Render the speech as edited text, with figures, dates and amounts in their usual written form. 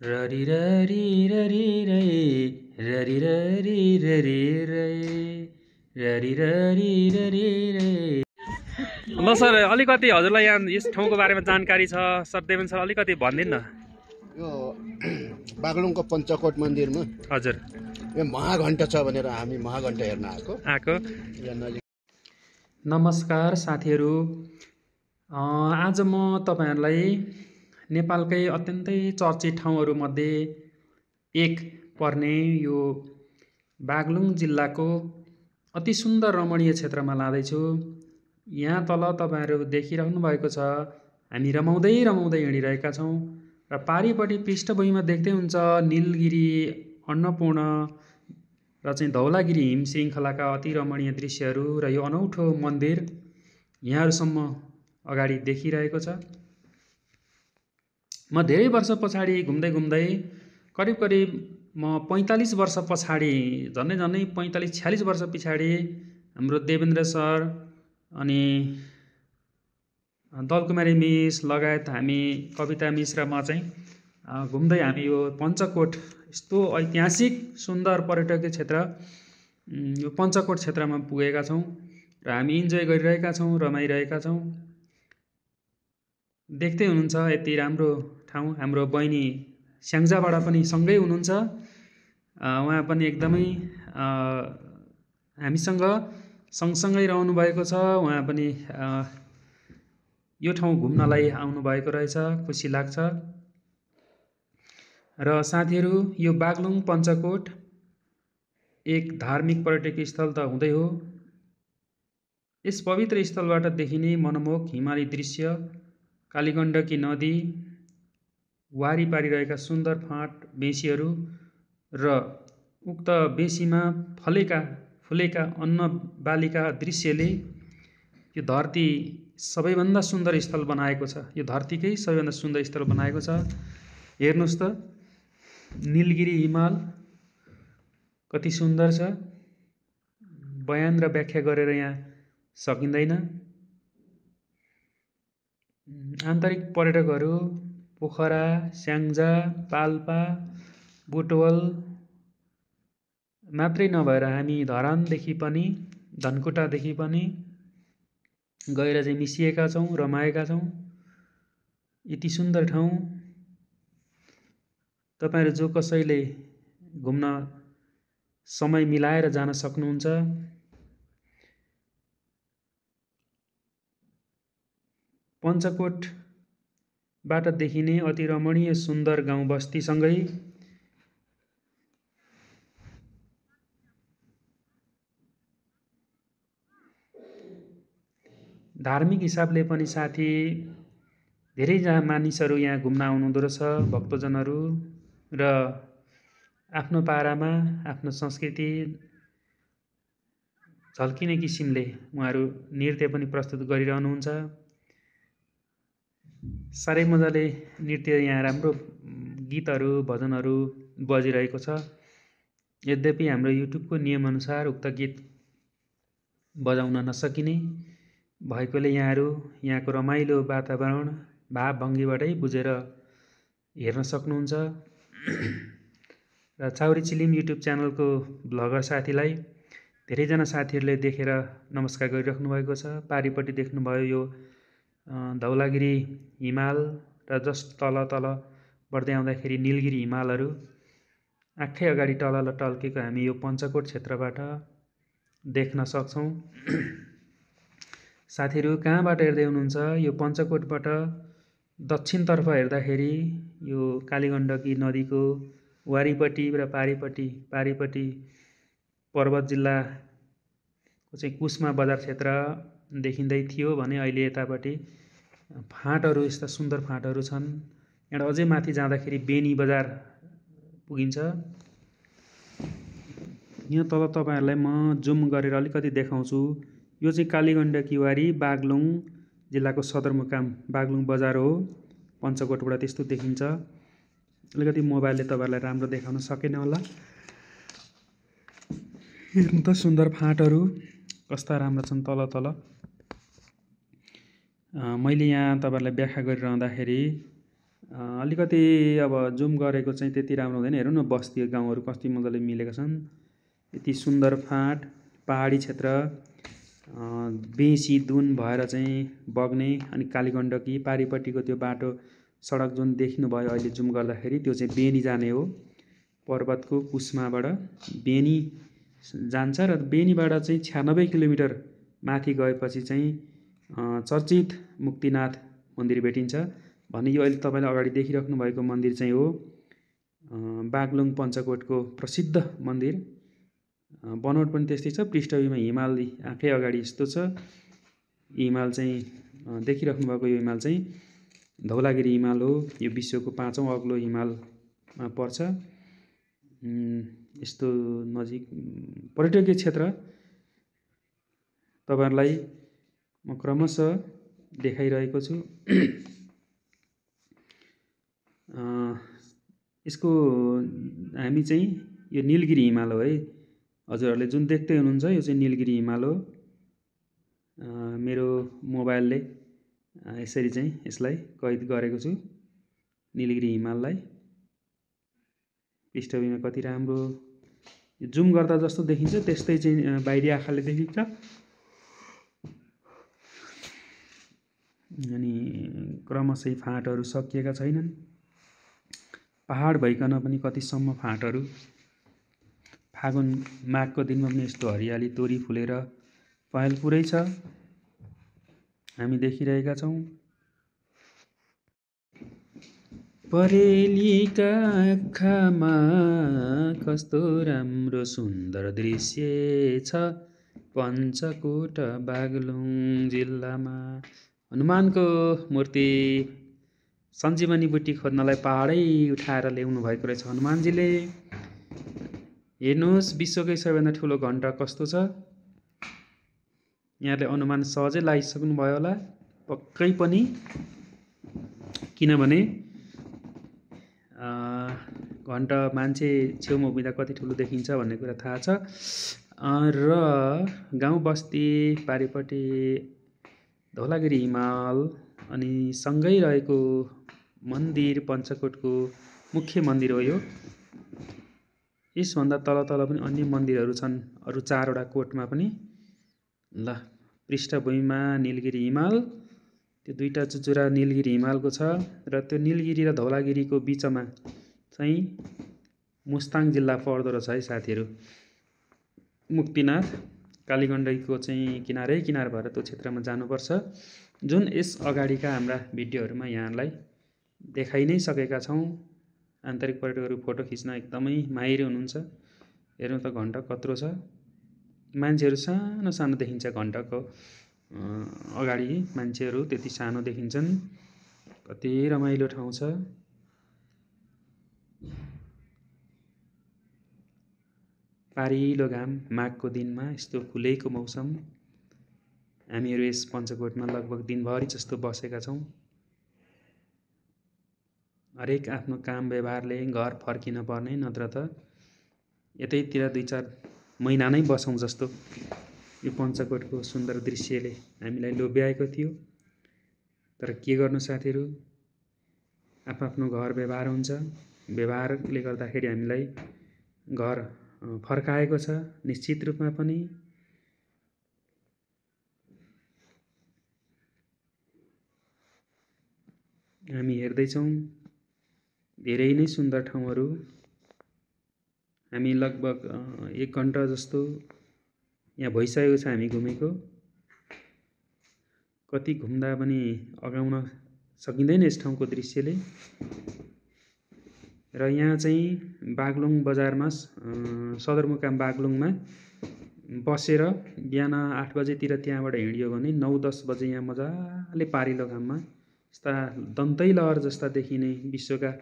ररी ररी ररी रे ररी ररी ररी रे ररी ररी ररी रे। ल सर, अलिकति हजुरलाई यहाँ यस ठाउँको बारेमा जानकारी छ सर, देवेन सर अलिकति भनिदिनु न। यो बागलुङको पञ्चकोट मन्दिरमा हजुर यो महाघण्ट छ भनेर हामी महाघण्ट हेर्न आएको। नमस्कार साथीहरू, आज म तपाईहरुलाई नेपालकै अत्यन्तै चर्चित ठाउँहरूमध्ये एक पर्ने यो बागलुङ जिल्लाको अति सुन्दर रमणीय क्षेत्रमा लाँदैछु। यहाँ तल तपाईहरु देखिरहनु भएको छ, हामी रमाउँदै हिँडिरहेका छौं र पारिपट्टि पृष्ठभूमिमा देख्दै हुन्छ नीलगिरी, अन्नपूर्ण र चाहिँ धौलागिरी हिम श्रृङ्खलाका अति रमणीय दृश्यहरू र यो अनौठो मन्दिर यहाँहरुसम्म अगाडि देखिरहेको छ। म धेरै वर्ष पछाडि घुम्दै करिब म 45 वर्ष पछाडि, झन्डै 45-46 वर्ष पछाडि हाम्रो देवेन्द्र सर अनि दलकुमारी मिस लगायत हामी कविता मिस र म चाहिँ घुम्दै हामी यो पञ्चकोट, यस्तो ऐतिहासिक सुन्दर पर्यटकीय क्षेत्र यो पञ्चकोट क्षेत्रमा पुगेका छौं र हामी इन्जोय गरिरहेका छौं, रमाइरहेका छौं। देख्दै हुनुहुन्छ यति राम्रो ठाउँ। हाम्रो बहिनी स्याङ्जाबाट पनि सँगै हुनुहुन्छ, उहाँ पनि एकदमै हामीसँग सँगसँगै रहनु भएको छ। उहाँ पनि यो ठाउँ घुम्नलाई आउनु भएको रहेछ, खुसी लाग्छ। र साथीहरू, यो बागलुङ पञ्चकोट एक धार्मिक पर्यटकीय स्थल त हुँदै हो, यस पवित्र स्थलबाट देखिने मनमोहक हिमाली दृश्य, कालीगण्डकी नदी, वारिपारि रहेका सुन्दर फाँट बेँसीहरू र उक्त बेँसीमा फुलेका अन्न बालीका दृश्यले यो धरती सबैभन्दा सुन्दर स्थल बनाएको छ। यो धरतीकै सबैभन्दा सुन्दर स्थल बनाएको छ। हेर्नुस् त, नीलगिरी हिमाल कति सुन्दर छ, बयान र व्याख्या गरेर यहाँ सकिँदैन। आन्तरिक पर्यटकहरू पोखरा, स्याङ्जा, पाल्पा, बुटवल मात्रै नभएर हामी धरानदेखि पनि, धनकुटादेखि पनि गएर चाहिँ मिसिएका छौं, रमाएका छौं। यति सुन्दर ठाउँ तपाईहरु जो कसैले घुम्न समय मिलाएर जान सक्नुहुन्छ। पञ्चकोटबाट देखिने अति रमणीय सुन्दर गाउँ बस्तीसँगै धार्मिक हिसाबले पनि साथी धेरै मानिसहरू यहाँ घुम्न आउनुहुँदो रहेछ, भक्तजनहरू, र आफ्नो पारामा आफ्नो संस्कृति झल्किने किसिमले उहाँहरू नृत्य पनि प्रस्तुत गरिरहनुहुन्छ। साह्रै मजाले नृत्य, यहाँ राम्रो गीतहरू भजनहरू बजिरहेको छ। यद्यपि हाम्रो युट्युबको नियमअनुसार उक्त गीत बजाउन नसकिने भएकोले यहाँहरू यहाँको रमाइलो वातावरण भाव भङ्गीबाटै बुझेर हेर्न सक्नुहुन्छ। र चाउरी चिलिम युट्युब च्यानलको भ्लगर साथीलाई धेरैजना साथीहरूले देखेर नमस्कार गरिराख्नु भएको छ। पारिपट्टि देख्नुभयो यो धौलागिरी हिमाल र जस्ट तल बढ्दै आउँदाखेरि नीलगिरी हिमालहरू आँखै अगाडि टलल टल्केको हामी यो पञ्चकोट क्षेत्रबाट देख्न सक्छौं। साथीहरू कहाँबाट हेर्दै हुनुहुन्छ? यो पञ्चकोटबाट दक्षिणतर्फ हेर्दाखेरि यो कालीगण्डकी नदीको वारिपट्टि र पारिपट्टि पर्वत जिल्लाको चाहिँ कुस्मा बजार क्षेत्र देखिँदै थियो भने अहिले यतापट्टि फाँटहरू, यस्ता सुन्दर फाँटहरू छन्। यहाँ अझै माथि जाँदाखेरि बेनी बजार पुगिन्छ। यहाँ तल तपाईहरुलाई म जुम गरेर अलिकति देखाउँछु। यो चाहिँ कालीगण्डकी वारी बागलुङ जिल्लाको सदरमुकाम बागलुङ बजार हो। पञ्चकोटबाट त्यस्तो देखिन्छ। अलिकति मोबाइलले तपाईँहरूलाई राम्रो देखाउन सकेन होला। हेर्नु त सुन्दर फाँटहरू कस्ता राम्रा छन् तल तल। मैले यहाँ तपाईँहरूलाई व्याख्या गरिरहँदाखेरि अलिकति अब जुम गरेको चाहिँ त्यति राम्रो हुँदैन। हेर्नु न बस्ती गाउँहरू कति मजाले मिलेका छन्। यति सुन्दर फाँट पहाडी क्षेत्र बेसी दुन भएर चाहिँ बग्ने अनि कालीगण्डकी पारिपट्टिको त्यो बाटो सडक जुन देख्नुभयो अहिले जुम गर्दाखेरि त्यो चाहिँ बेनी जाने हो। पर्वतको कुस्माबाट बेनी जान्छ र बेनीबाट चाहिँ 96 किलोमिटर माथि गएपछि चाहिँ चर्चित मुक्तिनाथ मन्दिर भेटिन्छ भने यो अहिले तपाईँले अगाडि देखिराख्नु भएको मन्दिर चाहिँ हो बागलुङ पञ्चकोटको प्रसिद्ध मन्दिर। बनोट पनि त्यस्तै छ। पृष्ठभूमिमा हिमाल आँखै अगाडि यस्तो छ। हिमाल चाहिँ देखिराख्नु भएको यो हिमाल चाहिँ धौलागिरी हिमाल हो। यो विश्वको 5औं अग्लो हिमालमा पर्छ। यस्तो नजिक पर्यटकीय क्षेत्र तपाईँहरूलाई म क्रमशः देखाइरहेको छु। यसको हामी चाहिँ यो नीलगिरी हिमाल हो है। हजुरहरूले जुन देख्दै हुनुहुन्छ यो चाहिँ नीलगिरी हिमाल हो। मेरो मोबाइलले यसरी चाहिँ यसलाई कैद गरेको छु नीलगिरी हिमाललाई। पृष्ठभूमिमा कति राम्रो जुम गर्दा जस्तो देखिन्छ त्यस्तै चाहिँ बाहिरी आँखाले देखिन्छ। अनि क्रमशः फाँटहरू सकिएका छैनन्। पहाड भइकन पनि कतिसम्म फाँटहरू फागुन माघको दिनमा पनि यस्तो हरियाली तोरी फुलेर पहेँल पुरै छ हामी देखिरहेका छौँ। परेलीका आँखामा कस्तो राम्रो सुन्दर दृश्य छ पञ्चकोट बागलुङ जिल्लामा। हनुमानको मूर्ति सञ्जीवनी बुट्टी खोज्नलाई पहाडै उठाएर ल्याउनु भएको रहेछ हनुमानजीले। हेर्नुहोस् विश्वकै सबैभन्दा ठुलो घण्टा कस्तो छ। यहाँले अनुमान सहजै लगाइसक्नु भयो होला पक्कै पनि, किनभने घण्टा मान्छे छेउमा उभिँदा कति ठुलो देखिन्छ भन्ने कुरा थाहा छ। र गाउँ बस्ती पारिपट्टि धौलागिरी हिमाल अनि सँगै रहेको मन्दिर पञ्चकोटको मुख्य मन्दिर हो यो। यसभन्दा तल तल पनि अन्य मन्दिरहरू छन् अरू 4वटा कोटमा पनि। ल पृष्ठभूमिमा नीलगिरी हिमाल त्यो दुईटा चुचुरा नीलगिरी हिमालको छ र त्यो नीलगिरी र धौलागिरीको बिचमा चाहिँ मुस्ताङ जिल्ला पर्दो रहेछ है साथीहरू। मुक्तिनाथ कालीगण्डकीको चाहिँ किनारै किनार भएर त्यो क्षेत्रमा जानुपर्छ जुन यस अगाडिका हाम्रा भिडियोहरूमा यहाँलाई देखाइ नै सकेका छौँ। आन्तरिक पर्यटकहरू फोटो खिच्न एकदमै माहिर हुनुहुन्छ। हेर्नु त घण्टा कत्रो छ। मान्छेहरू सानो सानो देखिन्छ घण्टाको अगाडि मान्छेहरू त्यति सानो देखिन्छन्। कति रमाइलो ठाउँ छ। पारिलो घाम माघको दिनमा यस्तो फुलेको मौसम। हामीहरू यस पञ्चकोटमा लगभग दिनभरि जस्तो बसेका छौँ। हरेक आफ्नो काम व्यवहारले घर फर्किन पर्ने नत्र त यतैतिर 2-4 महिना नै बसौँ जस्तो यो पञ्चकोटको सुन्दर दृश्यले हामीलाई लोभ्याएको थियो। तर के गर्नु साथीहरू, आफ्नो घर व्यवहार हुन्छ। व्यवहारले गर्दाखेरि हामीलाई घर फर्काएको छ निश्चित रूपमा पनि। हामी हेर्दैछौँ धेरै नै सुन्दर ठाउँहरू। हामी लगभग 1 घण्टा जस्तो यहाँ भइसकेको छ हामी घुमेको। कति घुम्दा पनि अगाउन सकिँदैन यस ठाउँको दृश्यले। र यहाँ चाहिँ बागलुङ बजारमा सदरमुकाम बागलुङमा बसेर बिहान 8 बजेतिर त्यहाँबाट हिँडियो भने 9-10 बजे यहाँ मजाले पारिलो घाममा यस्ता दन्तै लहर जस्ता देखिने विश्वका